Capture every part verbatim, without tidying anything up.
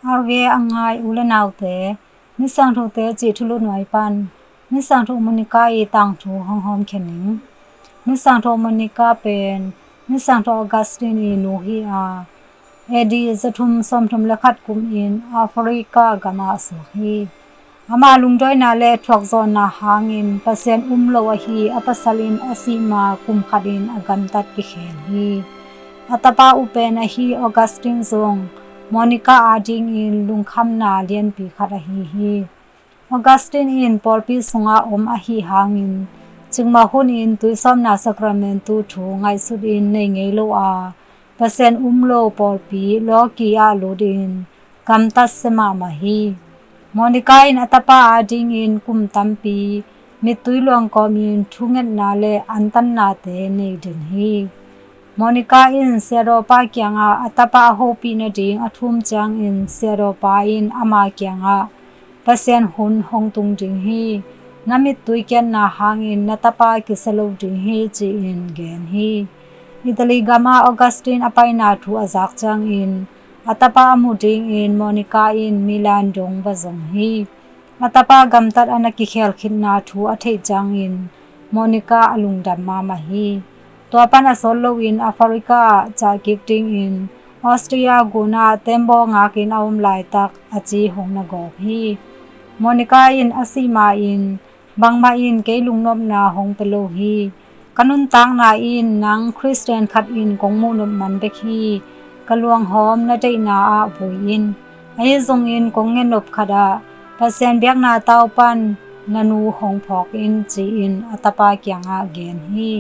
R V A a ngai u le naute, Misiangthote cih thulu nuai pan Misiangtho Monica ii tangthu hong hawmkhia ning. Misiangtho Monica pen Misiangtho Augustine ii nu hi a, A D zathum sawmthum le khat kumin Africa gamah a suak hi. Ama lungdawina le thuakzawhna hangin Pasian um lo ahi a pasal in a sih ma kum khatin a gamtat kikhel hi. A tapa upen ahi Augustine zong Monica adingin lungkhamna lianpi khat ahi hi. Augustine in pawlpi sungah om ahi hangin cikmah hunin tuisawpna sakramentu thu ngaihsutin nei ngei lo a, Pasian um lo pawlpi lawki ah lutin gamtat sia mahmah hi. Monica in a tapa adingin kum tampi mittui luang kawmin thungetna le antannate nei den hi. Monica in siadawpa kiangah a tapa a hopih nading a thum ciangin siadawpa in ama kiangah Pasian hun hong tung ding hi. Na mittui kiatna hangin na tapa kisia lo ding hi ci-in gen hi. Italy gamah Augustine a paina thu a zak ciangin a tapa a mu dingin Monica in Milan dong va zong hi. A tapa gamtat a na kikhel khitna thu a theih ciangin Monica a lungdam mahmah hi. Tua pan a sawt loin Africa ah cah kik dingin Austria gunah tembaw ngakin a om laitak a ci hong na gawp hi. Monica in a sih ma-in bangmah in kei lungnopna hong pia lo hi. Ka nuntakna in nang Khristian khat in kong muhnop man bek hi. Ka luanghawm na deihna ah vui in. Ahi zongin kong ngetnop khat ah Pasian biakna tau pan na nu hong phawk in ci-in a tapa kiangah gen hi.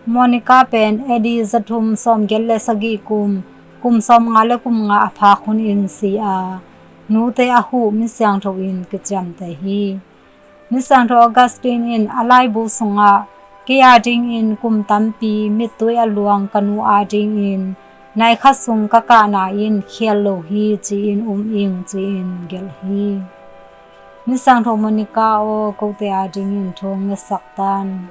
Monica pen A D zathum sawmgiat le sagih kum, kum sawmnga le kum nga a phak hunin si a, nute a huh misiangtho in kiciamteh hi. Misiangtho Augustine in a laibu sungah kei adingin kum tampi mittui a luang ka nu adingin nai khat sung ka kahna in khial lo hi ci-in um ing ci-in gelh hi. Misiangtho Monica aw, kote adingin thu hong ngetsak tan.